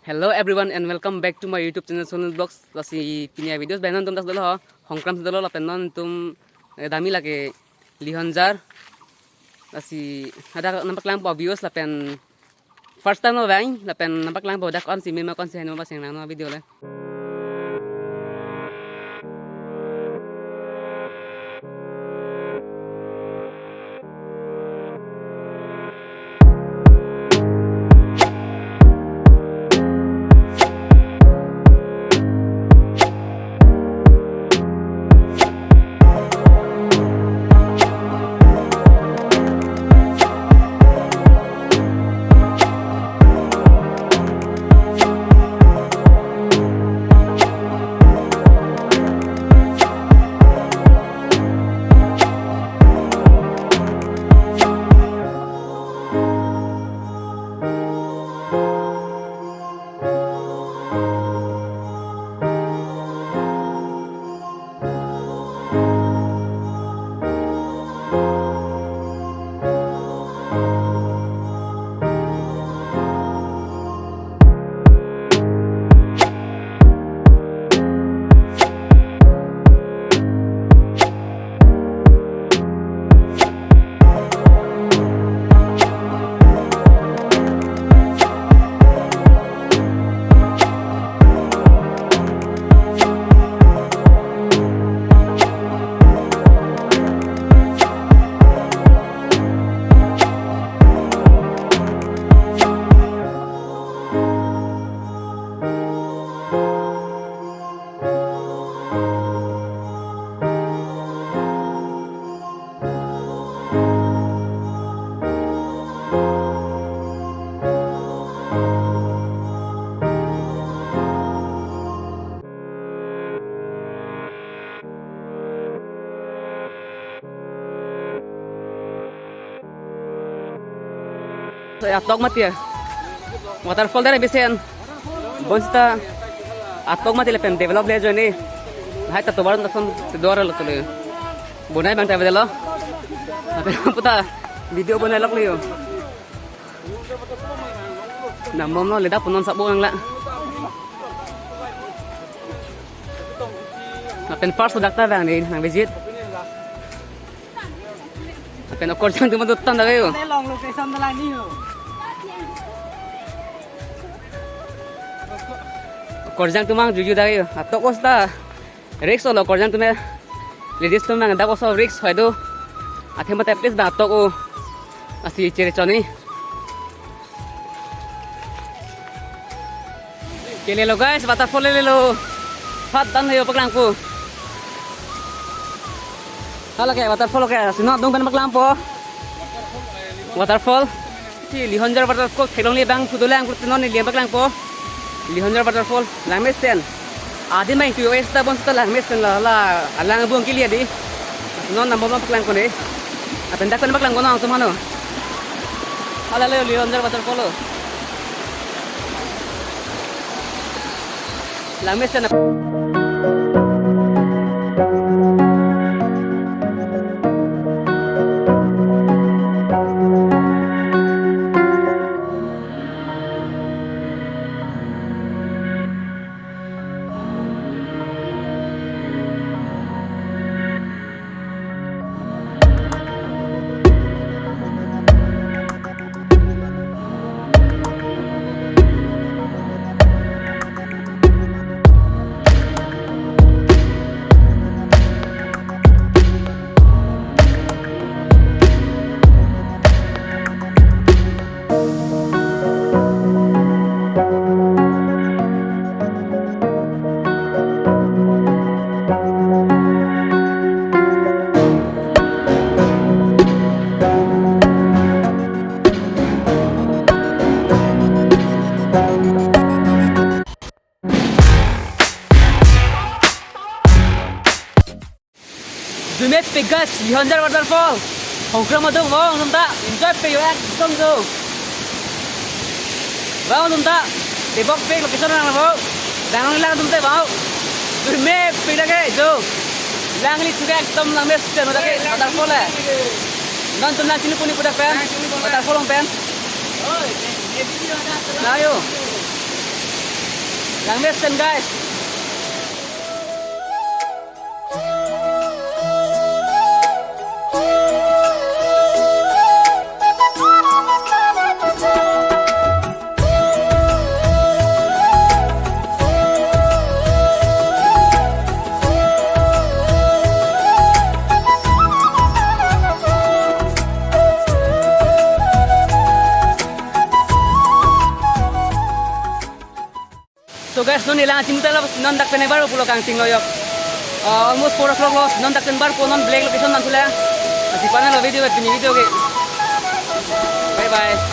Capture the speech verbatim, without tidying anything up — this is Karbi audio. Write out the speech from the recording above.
Hello everyone and welcome back to my YouTube channel Sonal Vlogs. Lasi pini a-videos abang non tum das dolo ho. Hongkram si dolo lapen non tum, eh, damji lake Lihonjar. Lasi hadak nangpaklangpo views lapen first time lo abang lapen nangpaklangpo dak ko-ansi meme ko-ansi heno ba seng nang no video le. So, atok mati ya. Waterfall dari besen. Bonsita atok mati lapen develop le ajoine. Lahai ta tovar nason si dor lo tole. Bonai abang ta bede lo. Lapen puta video bonai lok le yo. Nambomlo le dak punon sabo nang la. Lapen first dak ta abang ne nang visit. Lapen okorjang atum adut tang dak yo. Long location ta lang ni ho. Okorjang atum ang juju dak yo. Atok os ta. Risk lo okorjang atum ya. Ladies atum ang dak oso risk hoy do. Athe mate please ba atok o. Lasi chere choni. Kelelo guys, waterfall lelo. Phat dan yo paklangpo. Hala ke waterfall ke, si non adung pen paklangpo. Waterfall. Si Lihonjar waterfall theklongle abang pudolangpo, non neli paklangpo. Lihonjar waterfall langmesen. Adim abang tu es ta bonsita langmesen la, la alang abang kili adi. Non nambomlo paklangpo ne. Lapen dak pen paklangpo non semano. Hala le Lihonjar waterfall lo. Langmesen. Zoom it, Pegas, Lihonjar waterfall. Hongkram adung vang atum ta, enjoy pe yo ekdom jo. Vang atum ta, tebok pe location nang vang. Dang lang atum te vang. Zoom it, pe lage jo. Langli chuke ekdom langmesen lage waterfall le. Non atum lang chini puni pudak pen. Waterfall along pen. Na yo. Langmesenang guys. So guys, non ila chimutalo, non dak pen barpo pulo kangtinglo yok. Ah, almost four o'clock lo, non dak pen barpo, non black location non sila. Asi panalo video, pini video ke. Bye bye.